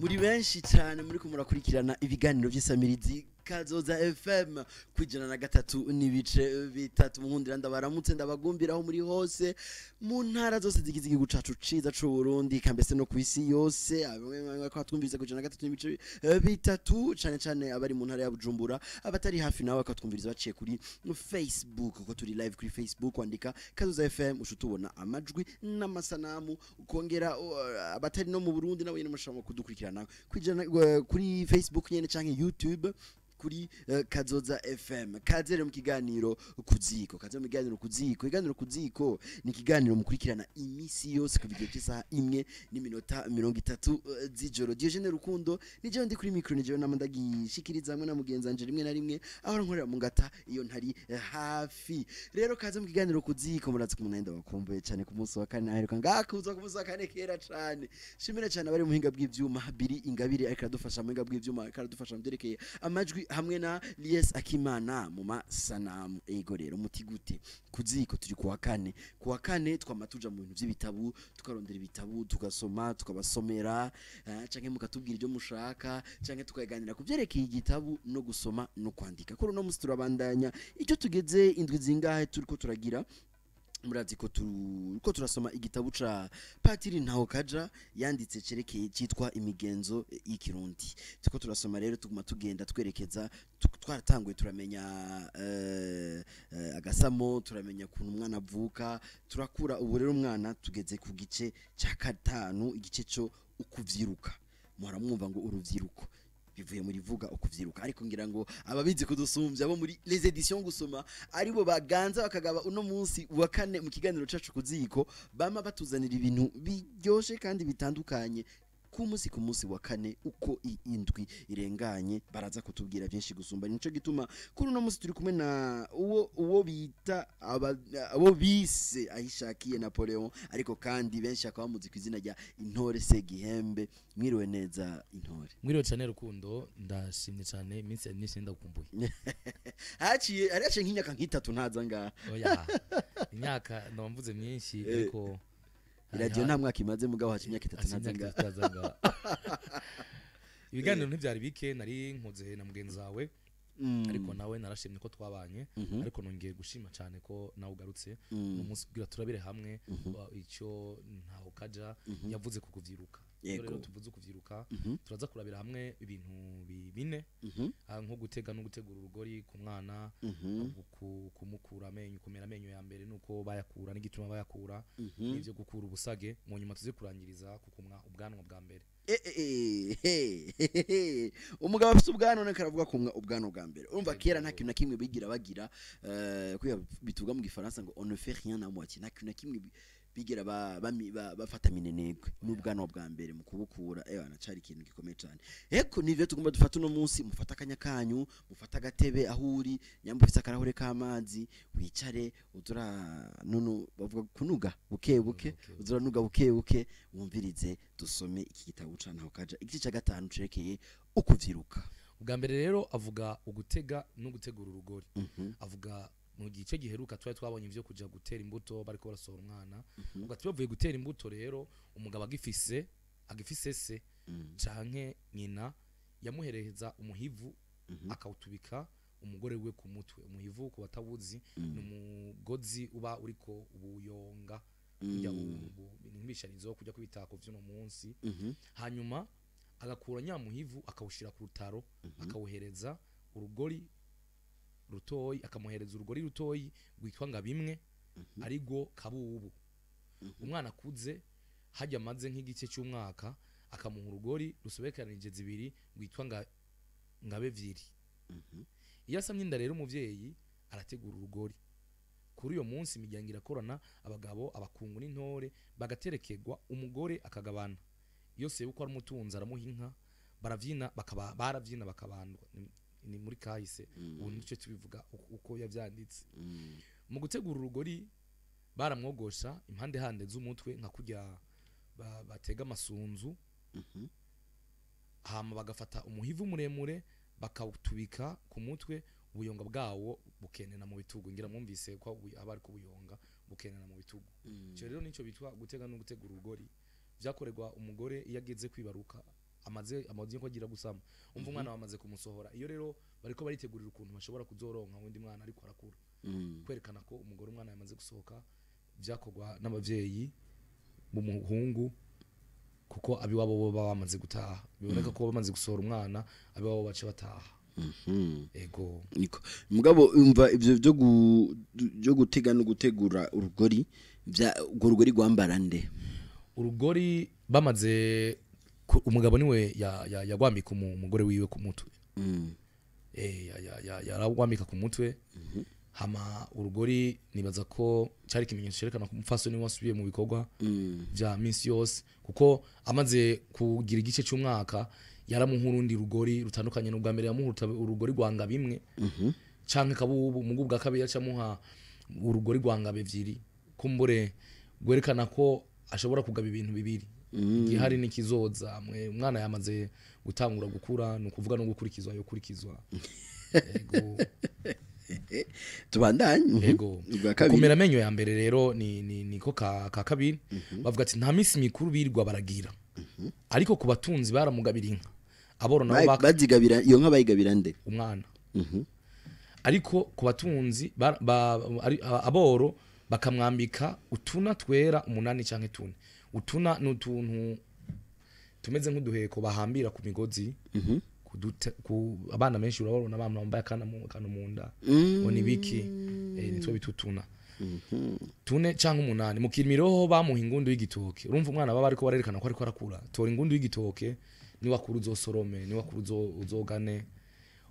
Muri benshi cyane muri murakurikirana ibiganiro by'isamirizi Kazoza FM 103.3. Muhundira ndabaramutse, ndabagumbiraho muri hose mu ntara zose zigize igihugu cacu ciza c'u Burundi, kambese no kwisi yose. Abamwe ko twumvise ku 103.3, cane cane abari mu ntara ya Bujumbura, abatari hafi nawe bakatwumviriza baciye kuri Facebook, kuko turi live kuri Facebook. Wandika Kazoza FM ushutubona amajwi n'amasanamu. Ukongera abatari no mu Burundi nabo nyene mushobora kudukurikirana kuri Facebook nyene canke YouTube kuri Kazoza FM. Kaze rero mu kiganiro Kuziko, kaze mu kiganiro Kuziko. Ikiganiro Kuziko ni ikiganiro mukurikirana imisi yose kuva igihe cy'isaha 1:30 z'ijoro. Diogene Rukundo ni jewe ndi kuri micro, ni jewe nama ndagishikiriza hamwe na mugenzi wanje rimwe na rimwe aho nkorera mu ngata iyo ntari hafi. Rero kaze mu kiganiro Kuziko. Murazi ku munenda wakumbuye cyane ku munsi wa kane, aheruka ngakuza ku munsi wa kane kera cyane. Shimira cyane abari mu buhinga bw'ivyuma, Biri Ingabire ariko aradufasha mu buhinga bw'ivyuma, ariko aradufasha mu byerekeye amajwi, hamwe na Lies Akimana mu masanamu. Ego rero muti gute Kuziko? Turi kuwa kane. Kuwa kane twama tuja mu bintu by'ibitabu, tukarondera ibitabu tugasoma, tukabasomera, canke mukatubwira ibyo mushaka, canke tukaganira ku byerekeye igitabu no gusoma no kwandika. Kuri uno musi turabandanya icyo tugeze indwi zingahe turiko turagira. Murazi ko turiko turasoma igitabu ca Patiri Ntahokaja yanditse cerekeye cyitwa Imigenzo y'Ikirundi. Turiko turasoma rero, tuguma tugenda twerekeza. Twaratanguye turamenya agasamo, turamenya ukuntu umwana avuka, turakura. Ubu rero umwana tugeze ku gice cya gatanu, igice cyo ukuvyiruka. Muhora mwumva ngo uruvyiruko bivuye muri vuga ukuvyiruka, ariko ngira ngo ababizi kudusumbya bo muri les éditions Gusoma aribo baganza bakagaba uno munsi wa kane mu kiganiro cacu Kuziko, bama batuzanira ibintu biryoshe kandi bitandukanye ku munsi ku munsi wa kane uko indwi irenganye. Baraza kutubwira byinshi gusumba. Nico gituma kuri uno munsi turi kumwe na uwo bita abo bise Ahishakiye Napoleon, ariko kandi benshi akaba bamuzi ku izina rya Intore Segihembe. Mwiriwe neza, Intore? Mwiriwe cyane, Rukundo. Ndashimye cyane, iminsi yari myinshi, ndagukumbuye. Haciye ari haciye nk'imyaka nk'itatu ntaza ngaha. Oya, imyaka ndamvuze myinshi, ariko Iradiyo nta mwaka imaze, mugabo haciye imyaka 3 haciye ntaza imyaka ngaha. 3 ntaza ngaha. Ibiganiro ntibyari bike, nari nkoze na mugenzi wawe, ariko nawe narashimye ko twabanye, ariko nongeye gushima cyane ko nawe ugarutse uno munsi kugira turabire hamwe icyo Ntaho Kaja yavuze ku kuvyiruka. Iyo rero tuvuze ukuvyiruka, turaza kurabira hamwe ibintu bine, nko gutega no gutegura urugori ku mwana, kumukura amenyo, kumera amenyo ya mbere nuko bayakura n'igituma bayakura, n'ivyo gukura ubusage. Mu nyuma tuze kurangiriza kukumwa ubwanwa bwa mbere. Umugabo afite ubwanwa none karavuga kumwa ubwanwa bwa mbere. Urumva kera nta kintu na kimwe bigira bagira, kuya bituga mu Gifaransa ngo "on ne fait rien à moitié". Nta kintu na kimwe bigira bafata minenegwe n'ubwanwa bwa mbere mu kubukura. Nacari ikintu gikomeye cyane. Eko nivyo tugomba dufata uno munsi. Mufata akanya kanyu, mufata agatebe aho uri, nyamba ufite akarahure k'amazi, wicare uzura nunu bavuga kunuga buke buke, Buke. uzuranuga buke buke, wumvirize dusome iki gitabo ca Ntaho Kaja, igice cya gatanu cerekeye ukuvyiruka. Ubwa mbere rero avuga ugutega no gutegura urugori. Avuga mu gice giheruka twari twabonye ivyo kuja gutera imbuto bariko barasohora umwana. Ubwo ati bavuye gutera imbuto rero, umugabo agifise se canke nyina, yamuhereza umuhivu akawutubika umugore we ku mutwe. Umuhivu, ku batabuzi, ni umugozi uba uriko ubuyonga kurya, ni nk'ibisharizo kujya kw'ibitako vy'uno munsi. Hanyuma agakura nyamuhivu akawushira ku rutaro, akawuhereza urugori rutoyi, akamuhereza urugori rutoyi rwitwa nga bimwe arigwo kabubu. Umwana akuze hajya amaze nk'igice cy'umwaka, akamuha urugori rusobekeranije zibiri rwitwa nga ngabe vyiri. Iyo asamye inda rero, umuvyeyi arategura urugori kuri uyo munsi. Imiryango irakorana, abagabo, abakungu n'intore bagaterekerwa, umugore akagabana. Iyo sebukwe ari umutunzi aramuha inka, baravyina, bakaba baravyina bakabandwa. Ni muri kahise, ubu nico tubivuga uko yavyanditse. Mu gutegura urugori baramwogosha impande hande z'umutwe nka kurya batega amasunzu, hama bagafata umuhivu muremure bakawutubika ku mutwe, ubuyonga bwawo bukenena mu bitugu. Ngira mwumvise ko aba ariko ubuyonga bukenena mu bitugu. Ico rero nico bitwa gutega no gutegura urugori, vyakorerwa umugore iyo ageze kwibaruka. amaze ko agira gusama, umva umwana bamaze kumusohora. Iyo rero bariko baritegurira ukuntu bashobora kuzoronka undi mwana ariko arakura, kwerekana ko umugore umwana yamaze gusohoka, vyakorwa n'abavyeyi b'umuhungu, kuko abiwabo bo baba bamaze gutaha. Biboneka ko bamaze gusohora umwana, abiwabo bace bataha. Ego. Niko mugabo umva ivyo byo gutega no gutegura urugori, urwo rugori rwambara nde? Urugori bamaze umugabo niwe yagwambika umugore wiwe ku mutwe. Yaragwambika ku mutwe. Hama urugori nibaza ko cyari ikimenyetso cyerekana ko umupfasoni wasubiye mu bikorwa vya minsi yose, kuko amaze kugira igice cy'umwaka yaramuha urundi rugori rutandukanye n'ubwa mbere. Yamuha urugori rwanga bimwe canke kabubu, mugu bwa kabiri yacamuha urugori rwanga ebyiri, kumbure gwerekana ko ashobora kugaba ibintu bibiri, igihari n'ikizoza. Mwe umwana yamaze gutangura gukura, ni ukuvuga no gukurikizwa yokurikizwa. Ego. Tubandanye. Ego. Ubwa kabiri. Kumera amenyo ya mbere rero ni niko ka kabiri. Bavuga ati nta minsi mikuru birirwa baragira, ariko ku batunzi baramugabira inka, aboro nabo Bazigabira iyo nka, bayigabira nde? Umwana. Ariko ku batunzi aboro bakamwambika utuna twera 8 canke 4. Utuna ni utuntu tumeze nk'uduheko bahambira ku migozi, ku abana benshi urababona abana bambaye akana mu akantu mu nda ngo ni biki, nitwo bita utuna 4 canke 8. Mu kirimiro ho bamuha ingundu y'igitoke. Urumva umwana baba ariko barerekana ko ariko arakura, tora ingundu y'igitoke, niwakura uzosorome, niwakura uzogane.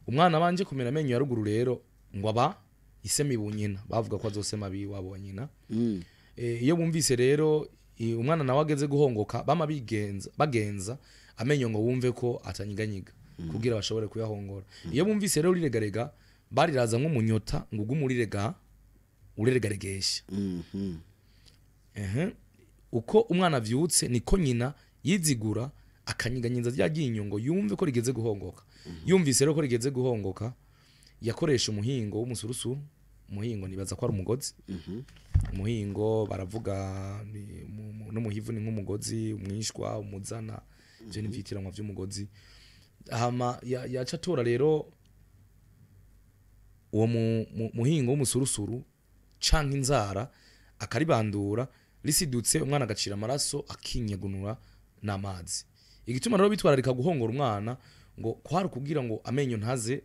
Umwana banje kumera amenyo ya ruguru rero ngo aba isemi bunyina, bavuga ko azosema biwabo wa nyina. Iyo bumvise rero umwana nawe ageze guhongoka, bama bigenza bagenza amenyo ngo wumve ko atanyiganyiga, kugira bashobore kuyahongora. Iyo bumvise rero riregarega, bariraza nk'umunyota ngo ugume urirega ureregaregesha. Ehe, uko umwana avyutse niko nyina yizigura akanyiganyiza rya ryinyo ngo yumve ko rigeze guhongoka. Yumvise rero ko rigeze guhongoka, yakoresha umuhingo w'umusurusu. Umuhingo nibaza ko ari umugozi. Umuhingo baravuga n'umuhivu ni nk'umugozi, umwishwa, umuzana, ivyo ni ivyitiranwa vy'umugozi. Hama yaca atora rero uwo muhingo w'umusurusuru canke inzara, akaribandura risidutse, umwana agacira amaraso akinyagunura n'amazi. Igituma rero bitwararika guhongora umwana ngo kwari kugira ngo amenyo ntaze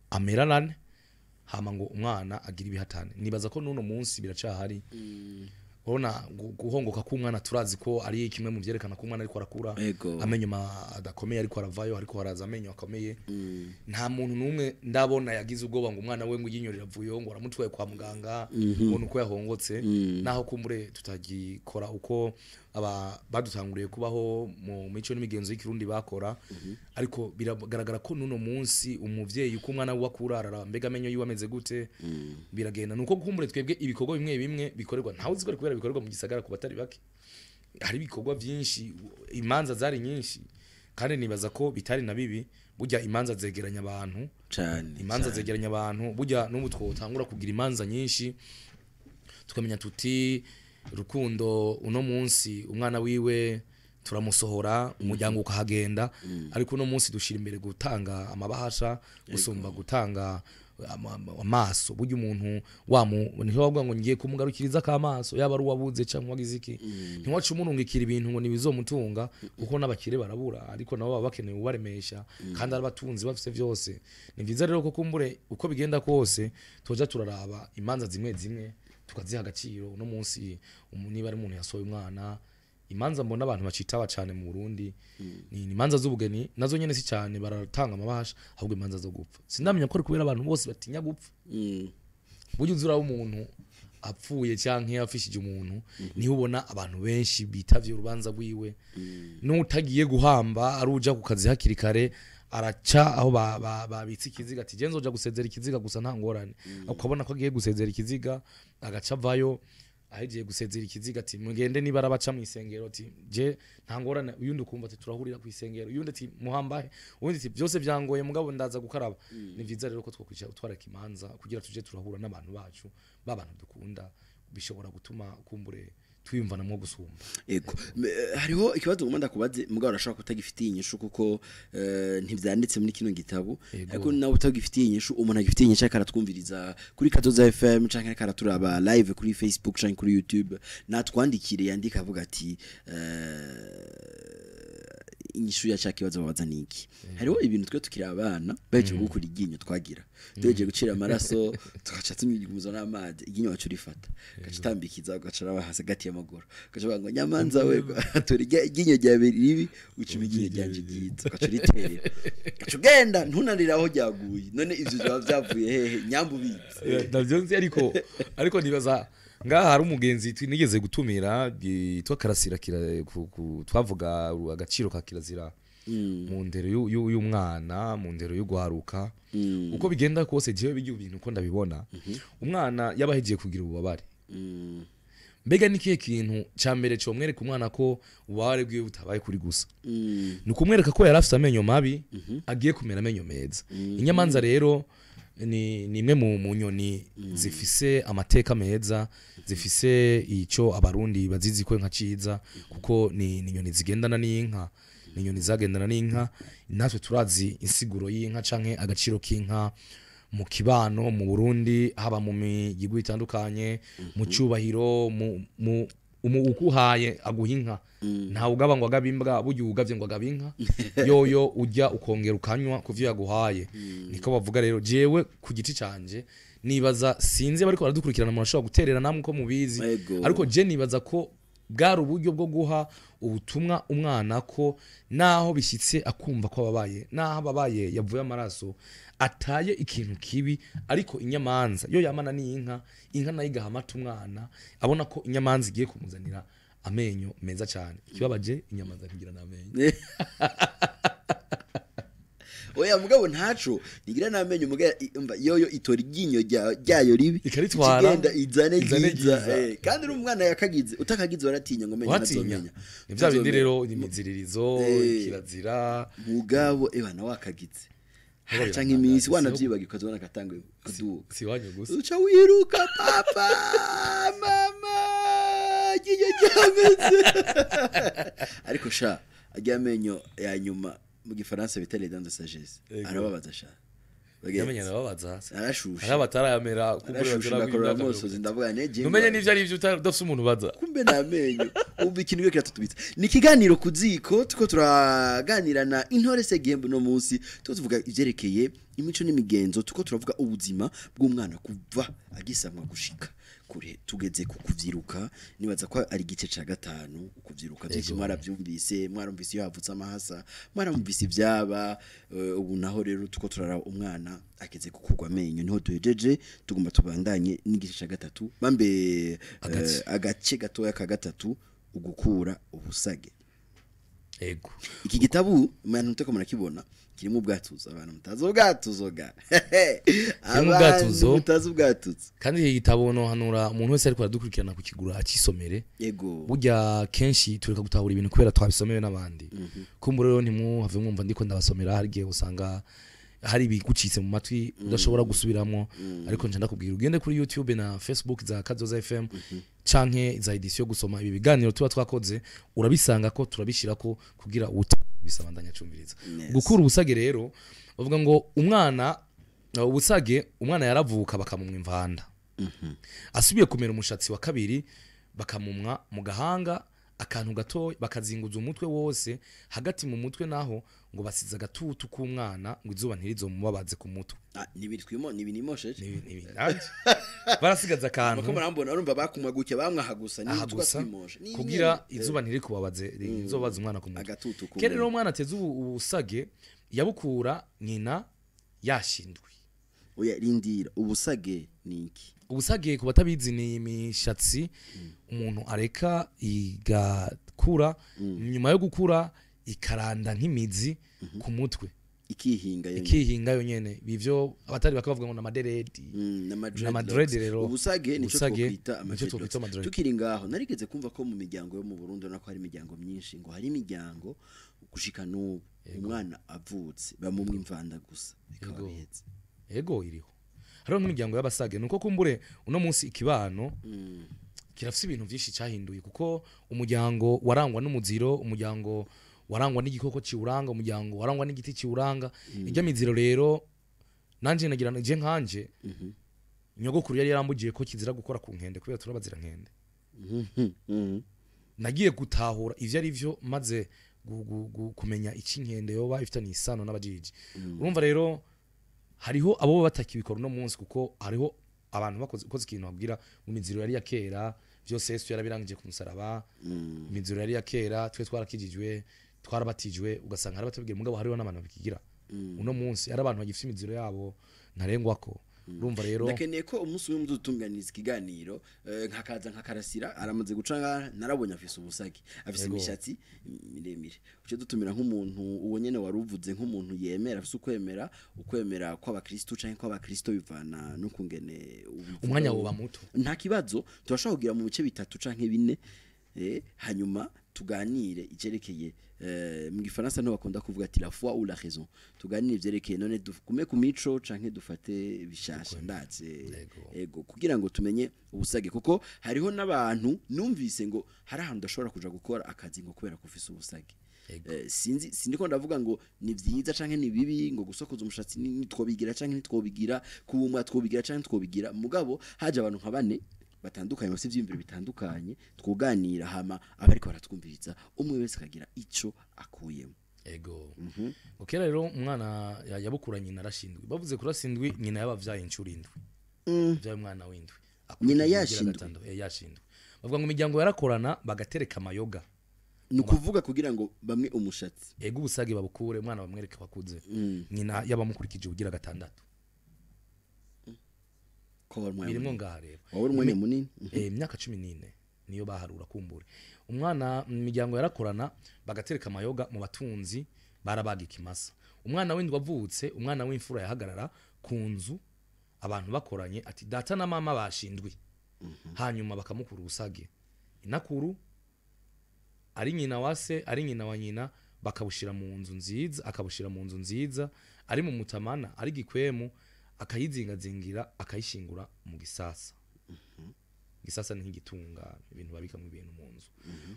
amerarane, hama ngo umwana agira ibihatane. Nibaza ko n'uno munsi biracahari. Urabona guhongoka k'umwana turazi ko ari kimwe mu vyerekana ko umwana ariko arakura. Amenyo adakomeye ariko aravayo, ariko haraza amenyo akomeye. Nta muntu n'umwe ndabona yagize ubwoba ngo umwana we ngo iryinyo riravuyeho ngo aramutwaye kwa muganga, ngo nuko yahongotse. Naho kumbure tutagikora uko aba badutanguriye kubaho mu mico n'imigenzo y'ikirundi bakora, ariko biragaragara ko n'uno munsi umuvyeyi uko umwana we akura araraba mbega amenyo yiwe ameze gute. Biragenda nuko kumbure twebwe ibikorwa bimwe bimwe bikorerwa, ntawe uzi ko ari kubera bikorerwa mu gisagara ku batari bake. Hari ibikorwa byinshi, imanza zari nyinshi, kandi nibaza ko bitari na bibi. Burya imanza zegeranya abantu. Cane. Imanza zegeranya abantu. Burya n'ubu twotangura kugira imanza nyinshi, tukamenya tuti Rukundo uno munsi umwana wiwe turamusohora, umuryango ukahagenda. Ariko uno munsi dushira imbere gutanga amabahasha gusumba gutanga amaso. Burya umuntu wamu ntiwavuga ngo ngiye kumugarukiriza k'amaso, yaba ari uwabuze cyangwa wagize iki, ntiwaca umurungikira ibintu ngo nibizomutunga, kuko n'abakire barabura, ariko nabo baba bakeneye ubaremesha, kandi ari abatunzi bafise vyose. Ni vyiza rero ko kumbure uko bigenda kose toja turaraba imanza zimwe zimwe tukaziha agaciro. Uno munsi niba ari umuntu yasohoye umwana, imanza mbona abantu bacitaba cyane mu Burundi ni imanza z'ubugeni, nazo nyene si cyane baratanga amabahasha, ahubwo imanza zo gupfa. Sindamenya ko ari kubera abantu bose batinya gupfa. Burya uzura umuntu apfuye canke afishije umuntu, niho ubona abantu benshi bitavye urubanza rwiwe. N'utagiye guhamba aruja ku kazi hakiri kare, araca aho babitse ikiziga ati je nzoja gusezera ikiziga gusa nta ngorane. Ukabona ko agiye gusezera ikiziga, agaca avayo ahejeje gusezera ikiziga ati mugende niba arabaca mu isengero, ati je nta ngorane. Uyundi ukumva ati turahurira ku isengero, uyundi ati muhambahe, uyundi ati byose byangoye mugabo ndaza gukaraba. Ni vyiza rero ko twokwicara twareka imanza kugira tuje turahura n'abantu bacu, babantu dukunda. Bishobora gutuma kumbure Twiyumvanamwo gusumba. Ego. Hariho ikibazo ngomba ndakubaze, mugabo urashobora kutagifitiye inyishu kuko ntivyanditse muri kino gitabo. Ariko nawe utagifitiye inyishu, umuntu agifitiye inyishu ariko aratwumviriza kuri Kazoza FM canke ariko araturaba live kuri Facebook canke kuri YouTube, natwandikire, yandika avuga ati inyishu ya ca kibazo babaza niki. Hariho ibintu twe tukiri abana bahejeje gukura iryinyo twagira, tuhejeje gucira amaraso, tugaca tunyiguza n'amazi, iryinyo wacu rifata ugaca utambikiza, ugaca uraba hasi hagati y'amaguru, ugaca uvuga ngo nyamanza we, tora iryinyo ryawe ribi, ucuma iryinyo ryanje ryiza, ugaca uriterera, ugaca ugenda ntunanire aho ryaguye. None ivyo vyaba vyavuye hehe, nyambu ubizi? Navyo nzi, ariko nibaza ngaha hari umugenzi nigeze gutumira yitwa Karasira twavuga agaciro ka kirazira mu ndero y'umwana, mu ndero y'ugwaruka. Uko bigenda kose, jewe bijya ibintu uko ndabibona, umwana yabahegiye kugira ububabare, mbega ni kihe kintu ca mbere comwereka umwana ko ububabare bwiwe butabaye kuri gusa? Ni ukumwereka ko yari afise amenyo mabi, agiye kumera amenyo meza. Inyamanza rero ni imwe mu nyoni zifise amateka meza, zifise ico Abarundi bazizi ko nka ciza, kuko ni inyoni zigendana n'inka, ni inyoni zagendana n'inka. Natwe turazi insiguro y'inka canke agaciro k'inka mu kibano mu Burundi, haba mu migwi itandukanye, mu cubahiro, mu ukuhaye aguha inka, ntawe ugaba ngo agabe imbwa, burya ugavye ngo agabe inka, yoyo urya ukongera ukanywa kuvyo yaguhaye. Niko bavuga. Rero jewe ku giti canje nibaza, sinzi bariko baradukurikirana, murashobora guterera namwe uko mubizi, ariko je nibaza ko bwari uburyo bwo guha ubutumwa umwana ko naho bishyitse akumva ko ababaye, naho ababaye yavuye amaraso, ataye ikintu kibi, ariko inyamanza yo yamana n'inka, inka nayo igaha amata umwana, abona ko inyamanza igiye kumuzanira amenyo meza cyane. Ikibabaje, inyamanza ntigira n'amenyo. Oya, mugabo ntaco nigira n'amenyo, mugabo umva, yoyo itora iryinyo ryayo ribi, ikaritwara, ikigenda izane izane ryiza. Ryiza. Kandi uri umwana yakagize, utakagize waratinya ngo menye watinya ntazomenya. Ni bya bindi rero, ni imiziririzo, kirazira. Mugabo ebana wakagize, Mugabo haca biratangaje, nk'iminsi wanavyibagiye, ukazobona katanguye kuduga. Si iwanyu gusa. Uca wiruka, papa, mama, iryinyo ryameze. Ariko sha, arya menyo ya nyuma, mu Gifaransa bita les dents de sagesse, arababaza sha. Bagenzi. Yamenye arababaza. Arashushe. Hari abatarayamera kumbure. Arashushe. Bagera Ndakorora kw'imyaka amosozi, 30. ndavuga neje Numenye n'ivyo ari ivyo udafise umuntu ubaza. Kumbe namenyo umva ikintu kiratutubitsa. Ni ikiganiro ku ziko, tuko turaganira na Intore Segihembo. No munsi tuko tuvuga ivyerekeye imico n'imigenzo, tuko turavuga ubuzima bw'umwana kuva agisamwa gushika kure. Tugeze ku kuvyiruka, nibaza ko ari igice ca gatanu, ukuvyiruka. Byinshi mwaravyumvise, mwarumvise iyo havutse amahasa, mwaramvise ivyaba. Ubu naho rero tuko turaraba umwana ageze gukurwa amenyo, niho duhejeje. Tugomba tubandanye n'igice ca gatatu bambe Agace. Agace gatoya ka gatatu, ugukura ubusage. Iki gitabu mwana muteko murakibona, kirimo ubwatuzo. Abantu mutazi ubwatuzo ga Kirimo ubwatuzo. Abantu mutazi ubwatuzo. Kandi iki gitabo nohanura umuntu wese ariko aradukurikirana kukigura acisomere. Burya kenshi tureka gutahura ibintu kubera twabisomewe n'abandi. Kumbura rero ntimuhave mwumva ndiko ndabasomera, hari igihe usanga hari ibigucitse mu matwi udashobora gusubiramwo, ariko nje ndakubwira ugende kuri YouTube na Facebook za Kazoza FM canke za edition gusoma ibi biganiro tuba twakoze, urabisanga ko turabishirako kugira bisabandanya cumviriza. Gukura ubusage rero, bavuga ngo umwana ubusage, umwana yaravuka bakamumwa imvanda, asubiye kumera umushatsi wa kabiri bakamumwa mu gahanga akantu gato, bakazinguza umutwe wose. Hagati mu mutwe naho ngo basize agatutu k'umwana ngo izuba ntirizomubabaze ku mutwe. Ah, nibiri twimo nibinimosheje. Nabyo barasigaza akantu. Bako murambona, urumva bakumwa gutya, bamwaha gusa ni aha twa gusa twimoshe. Ni kugira nyene. Izuba ntirikubabaze, rizobaza umwana ku mutwe. Agatutu ku Kera rero umwana ateze ubusage yabukura nyina yashindwe. Oya, rindira, ubusage ni iki? Ubusage, ku batabizi, ni imishatsi umuntu areka igakura, nyuma yo gukura ikaranda nk'imizi ku mutwe. Ikihinga yonyene. Ikihinga yonyene. Bivyo abatari bakavuga ngo n'amaderedi. N'amadreadlocks. N'amadread rero. Ubusage nico Ubusage twokwita nico amadreadlocks. twokwita amadread. Tukiri ngaho, narigeze kumva ko mu miryango yo mu Burundi, nako hari imiryango myinshi, ngo hari imiryango gushika n'ubu umwana avutse bamumwa imvanda gusa, bikaba biheze. Ego, iriho. Hariho nk'imiryango y'abasage, nuko kumbure uno munsi ikibano Kirafise ibintu byinshi cyahinduye, kuko umuryango warangwa n'umuziro, umuryango warangwa n'igikoko ciwuranga, umuryango warangwa n'igiti ciwuranga. Ijya miziro rero nanje nagira je nkanje nyogokuru yari yarambugiye ko kizira gukora ku nkende kubera turabazira nkende. Nagiye gutahura ivyo ari vyo maze kumenya iki nkende yoba ifitanye isano n'abajiji. Urumva rero hariho abo batakibikora uno munsi, kuko hariho abantu bakoze ukoze ikintu babwira mu miziro yari ya kera, byose Yesu yarabirangije ku musaraba. Imiziro yari ya kera, twe twarakijijwe, twarabatijwe, ugasanga hari abatabwira, mugabo hariho n'abantu bakigira uno munsi, hari abantu bagifite imiziro yabo ntarengwako. Urumva rero ndakeneye ko umunsi umwe muzotunganiriza ikiganiro, nkakaza nkakarasira aramaze guca ngaha, narabonye afise ubusage, afise imishatsi miremire. Uce dutumira nk'umuntu uwo nyene waruvuze, nk'umuntu yemera, afise ukwemera, ukwemera kw'abakristo canke kw'abakristo bivana n'ukungene ubivuga. Umwanya woba muto. Nta kibazo, turashobora kugira mu bice bitatu canke bine, hanyuma tuganire icyerekeye, mu gifaransa nto bakunda kuvuga ati "la foi ou la raison". Tuganire ivyerekeye none dukume ku mico canke dufate bishasha ndatse. Ego, kugira ngo tumenye ubusage, kuko hariho n'abantu numvise ngo hari ahantu udashobora kuja gukora akazi ngo kubera ko ufise ubusage. Sinzi, sindiko ndavuga ngo ni vyiza canke ni bibi, ngo gusokoza umushatsi nitwobigira canke ntitwobigira, kubumwa twobigira canke ntitwobigira, mugabo haje abantu nka bane batandukanye bafite ivyiyumviro bitandukanye, twuganira, hama abariko baratwumviriza umwe wese akagira ico akuyemo. Ego. Ngo kera rero umwana yabukura nyina arashindwi. Bavuze kurasindwi, nyina yabavyaye incuro indwi, yavyaye umwana w'indwi. Nyina Akurikije yashindwe? Gatandatu. Yashindwe. Bavuga ngo imiryango yarakorana bagatereka amayoga. Ni ukuvuga kugira ngo bamwe umushatsi. Ego, ubusage babukure, umwana bamwereke wakuze. Nyina yabamukurikije ubugira gatandatu. Ko wari umwanya Birimwo munini. ngaha rero. Waba uri umwanya munini. Imyaka 14 niyo baharura kumbure umwana. Imiryango yarakorana bagatereka amayoga mu batunzi, barabaga ikimasa. Umwana w'indwi avutse, umwana w'imfura yahagarara ku nzu abantu bakoranye ati: "Data na mama bashindwi." Hanyuma bakamukura ubusage, inakuru ari nyina wa se, ari nyina wa nyina, bakabushira mu nzu nziza, akabushira mu nzu nziza, ari mu mutamana, ari gikwemu, akayizingazingira, akayishingura mu gisasa. Gisasa ni nk'igitunga, ibintu babikamo ibintu mu nzu.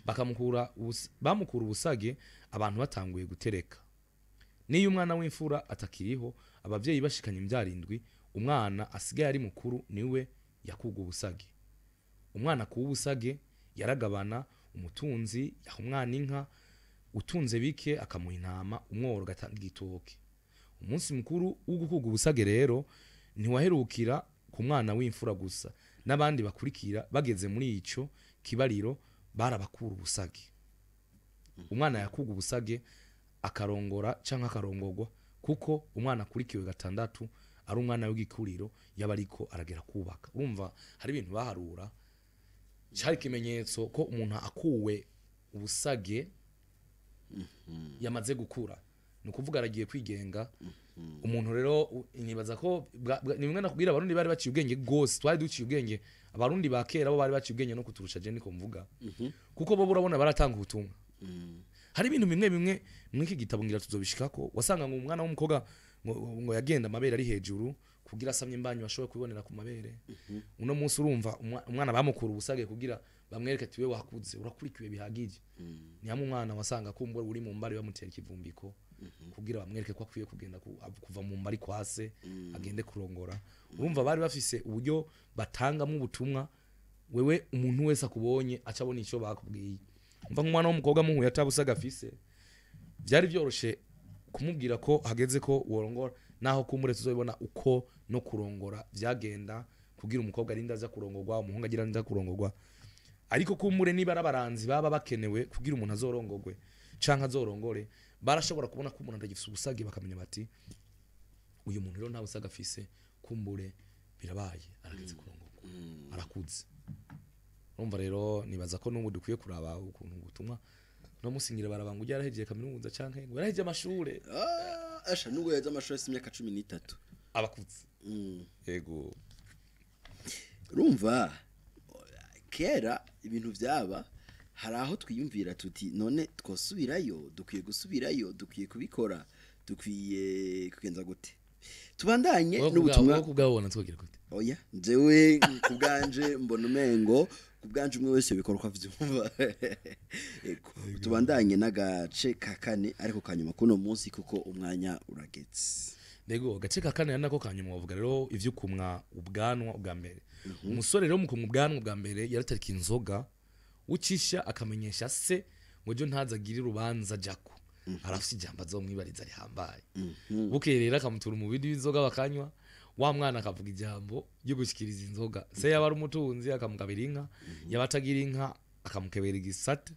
Bakamukura bamukura ubusage abantu batanguye gutereka. Niyo umwana w'imfura atakiriho, abavyeyi bashikanye imbyaro indwi, umwana asigaye ari mukuru niwe yakuga ubusage. Umwana kuba ubusage yaragabana: umutunzi yaha umwana inka, utunze bike akamuha intama, umworo agatanga igitoke. Umunsi mukuru wo gukuga ubusage rero ntiwaherukira ku mwana w'imfura gusa, n'abandi bakurikira bageze muri ico kibariro barabakura ubusage. Umwana yakuga ubusage akarongora canke akarongorwa, kuko umwana akurikiwe gatandatu ari umwana w'igikuriro, yaba ariko aragera kubaka. Urumva hari ibintu baharura, cari ikimenyetso ko umuntu akuwe ubusage yamaze gukura, ni ukuvuga aragiye kwigenga. Umuntu rero nibaza ko ni bimwe nakubwira, Abarundi bari baciye ubwenge gose, twari duciye ubwenge. Abarundi ba kera bo bari baciye ubwenge no kuturusha, je niko mvuga, kuko bo urabona baratanga ubutumwa. Hari ibintu bimwe bimwe mw'iki gitabo ngira tuzobishikako, wasanga ngo umwana w'umukobwa ngo yagenda amabere ari hejuru kugira asamye imbanyi bashobore kubibonera ku mabere. Uno munsi urumva umwana bamukura ubusage kugira bamwereke ati: "We wakuze, urakurikiwe bihagije." Ni hamwe umwana wasanga kumbura uri mu mbari bamutera ikivumbiko kugira bamwereke ko akwiye kugenda kuva mu mbari kwase agende kurongora. Urumva bari bafise uburyo batangamo ubutumwa, wewe umuntu wese akubonye aca abona icyo bakubwiye. Umva, nk'umwana w'umukobwa muhuye atabusaga afise, byari byoroshe kumubwira ko hageze ko worongora, naho kumbure tuzobibona uko no kurongora vyagenda, kugira umukobwa arinda aza kurongorwa, umuhungu agira arinda kurongorwa. Ariko kumbure niba ari abaranzi baba bakenewe kugira umuntu azorongorwe canke azorongore, barashobora kubona ko umuntu atagifise ubusage, bakamenya bati: "Uyu muntu rero nta busage afise, kumbure birabaye, arageze kurongorwa, arakuze." Urumva rero nibaza ko n'ubu dukwiye kuraba ukuntu ubutumwa no musingira barabanga ujya yarahejeje kaminuza canke ngo yarahejeje amashure. Ah, asha nubwo yaze amashuri si imyaka 13. Abakuze. Yego. Urumva kera ibintu byaba, hari aho twiyumvira tuti: "None twosubirayo? Dukwiye gusubirayo? Dukwiye kubikora? Dukwiye kugenza gute?" Tubandanye n'ubutumwa. Wowe kubwabona twogira gute? Oya, njyewe ku bwanje mbona umengo Ku bwanje umwe wese bikora uko avyumva. Ego, tubandanye n'agace ka kane ariko kanyuma kuno munsi, kuko umwanya uragetse. Nego, agace ka kane ari nako kanyuma, bavuga rero ivyo kumwa ubwanwa ubwa mbere. Umusore rero mu kumwa ubwanwa ubwa mbere yaratarika inzoga ucisha, akamenyesha se ngo ejo ntazagire urubanza jako, arafise ijambo azomwibariza rihambaye. Bukeye rero akamutura umubindi w'inzoga bakanywa, wa mwana akavuga ijambo ryo gushikiriza inzoga se. Yaba ari umutunzi akamugabira inka, yaba atagira inka akamukebera igisate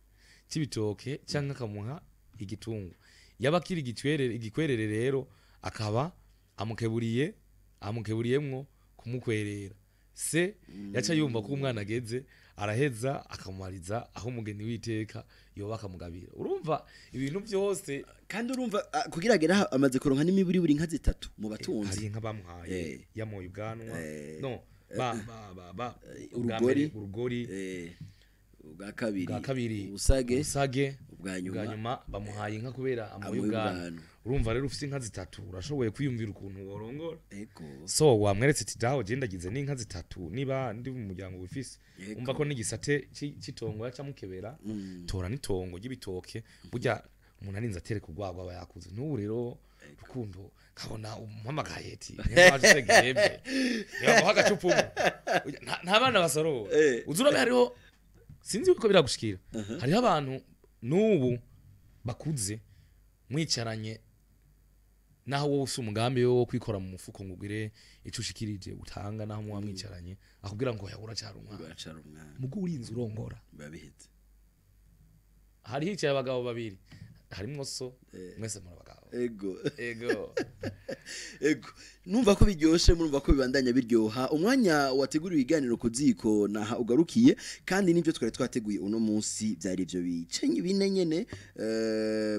c'ibitoke canke akamuha igitungu. Yaba akiri igicwerere, igikwerere rero akaba amukeburiyemwo kumukwerera. Se yaca yumva ko umwana ageze, araheza akamumariza aho umugeni w'iteka yoba akamugabira. Urumva ibintu byose. Kandi urumva, kugira agere aha amaze kuronka n'imiburiburi inka zitatu mu batunzi. Hari inka bamuhaye yamoye ubwanwa. No ba ba ba ba ubwa Urugori. mbere, urugori. Ubwa kabiri, Ubwa kabiri, ubusage. Ubusage. Ubwa nyuma, Ubwa nyuma bamuhaye inka kubera amoye amoye ubwanwa. Ubwanwa. Urumva rero ufite inka zitatu, urashoboye kwiyumvira ukuntu worongora. So wamweretse ati: "Daho je ndagize n'inka zitatu niba ndi mu muryango wifise." Umva ko n'igisate c'itongo yacamukebera, tora n'itongo ry'ibitoke. Burya umuntu arinze atereka urwagwa aba yakuze. N'ubu rero Rukundo, nkabona umuhamagaye ati: "Niba waje usegehembe, niba guha agacupa umwe." Nta bana basorora. Uzi urabe hariho, sinzi uko biragushikira, hariho abantu n'ubu bakuze mwicaranye, naho wowe ufise umugambi wo kwikora mu mufuko ngo ugire ico ushikirije utanga, naho muba mwicaranye akubwira ngo: "Yahura cyari umwana." Uracara umwana. Mugo urinze urongora, biba biheze. Hari hicaye abagabo babiri harimwo so, mwese muri abagabo. Ego. Ego, numva ko biryoshe, murumva ko bibandanya biryoha. Umwanya wateguriwe ibiganiro ku ziko naha ugarukiye, kandi nibyo twari twateguye uno munsi byari ibyo bice bine nyene,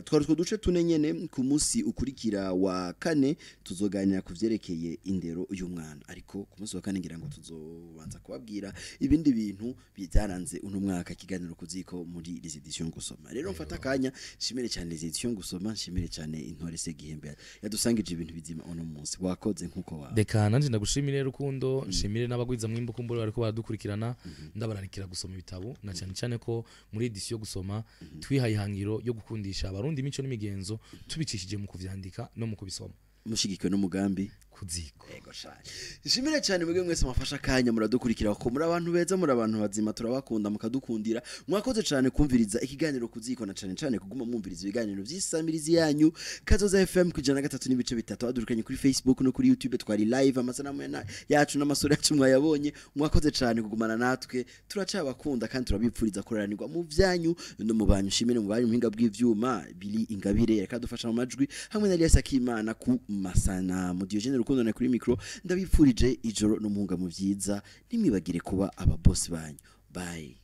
twari utwo duce tune nyene. Ku munsi ukurikira wa kane tuzoganira ku vyerekeye indero y'umwana, ariko ku munsi wa kane ngira ngo tuzobanza kubabwira ibindi bintu byaranze uno mwaka ikiganiro ku ziko muri les éditions Gusoma. Rero mfata akanya nshimire cyane les éditions Gusoma, nshimire cyane Intore Segihembe yadusangije ibintu bizima uno munsi. Wakoze nkuko wa Reka nanje ndagushimire Rukundo, nshimire n'abagwiza mwimbo kumbura bariko baradukurikirana. Ndabararikira gusoma ibitabo, na cyane cyane ko muri édition Gusoma twihaye ihangiro yo gukundisha Abarundi imico n'imigenzo tubicishije mu kuvyandika no mu kubisoma. Mushigikiwe n'umugambi Kuziko. Ego shanje. Nshimire cyane mwebwe mwese mwafasha akanya muradukurikira, ko muri abantu beza, muri abantu bazima, turabakunda mukadukundira. Mwakoze cyane kumviriza ikiganiro kuziko, na cyane cyane kuguma mwumviriza ibiganiro by'isamirizi yanyu Kazoza FM ku 103.3. Adurukanye kuri Facebook no kuri YouTube, twari live, amasanamu yacu n'amasura yacu mwayabonye. Mwakoze cyane kugumana natwe, turacabakunda kandi turabipfuriza kuranirwa mu byanyu no mu banyu. Nshimire mu bari muhinga bw'ivyuma, Billy Ingabire reka dufasha mu majwi, hamwe na Elias Akimana ku masanamu. Diogene Rukundo na kuri micro, ndabipfurije ijoro n'umuhunga mu byiza. Ntimwibagire kuba aba boss banyu. Bye.